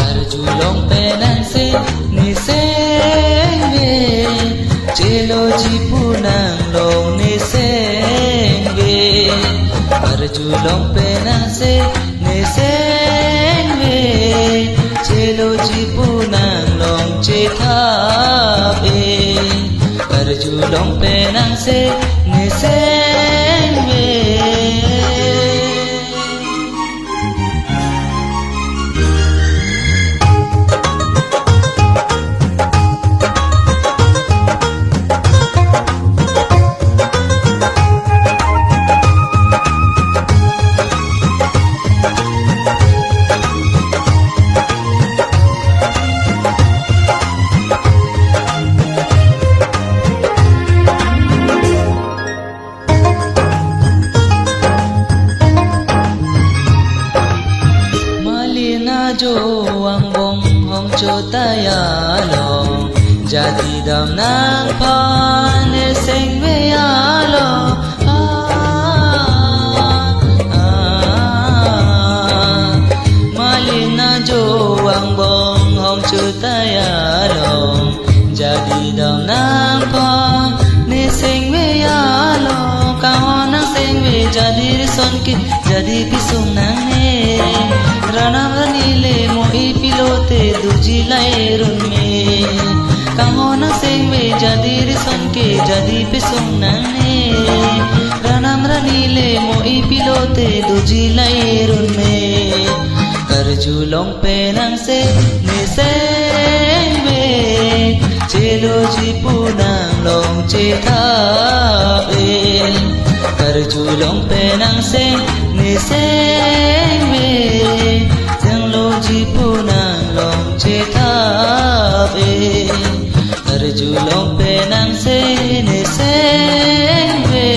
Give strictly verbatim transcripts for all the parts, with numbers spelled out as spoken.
Arjulong penang se ne sengve, cheloji pu nanglong ne sengve. Arjulong penang se ne sengve, cheloji pu nanglong chethap-e. Arjulong penang se ne sengve. Malin ajo angbong hong chotaya long, jadi dam nangphan ne sengve along. Ah, ah, ah. Malin ajo angbong hong chotaya long, jadi dam nangphan ne sengve along. Kanghon nang sengve jadi rison ke, jadi pisung nangne. Ranam rani le mo-i pilote doji lairun me. Kanghon nang sengve jadi rison ke, jadi pisung nangne. Ranam rani le mo-i pilote doji lairun me. Arjulong penang se ne sengve, cheloji pu nanglong chethap-e. Arjulong penang se ne sengve, jangloji pu nanglong chethap-e. Arjulong penang se ne sengve.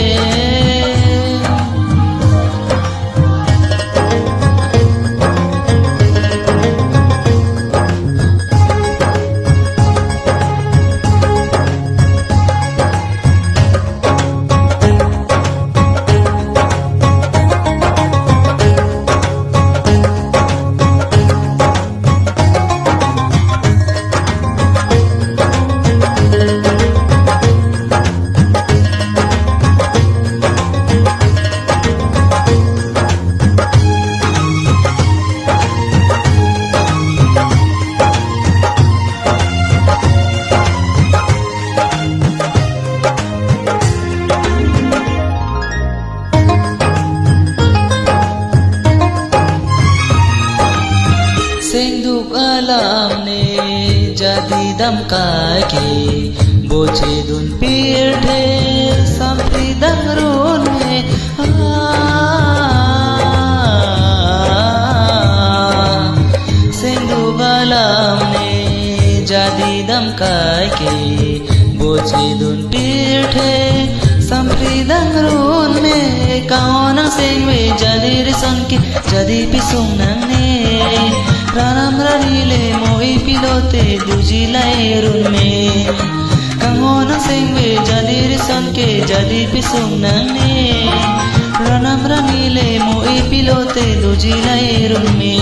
Sengduk alam ne jadi dam kai ke, boche dun pirthe sampri dang run me. Ah, sengduk alam ne jadi dam kai ke, boche dun pirthe sampri dang run me. Kanghon nang sengve jadi rison ke, jadi pisung nangne. Ranam rani le mo-i pilote doji lairun me. Kanghon nang sengve jadi rison ke, jadi pisung nangne. Ranam rani le mo-i pilote doji lairun me.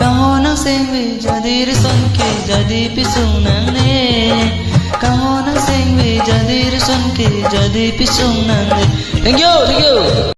Kanghon nang sengve jadi rison ke, jadi pisung nangne. Kanghon nang sengve jadi rison ke, jadi pisung nangne. Thank you, thank you.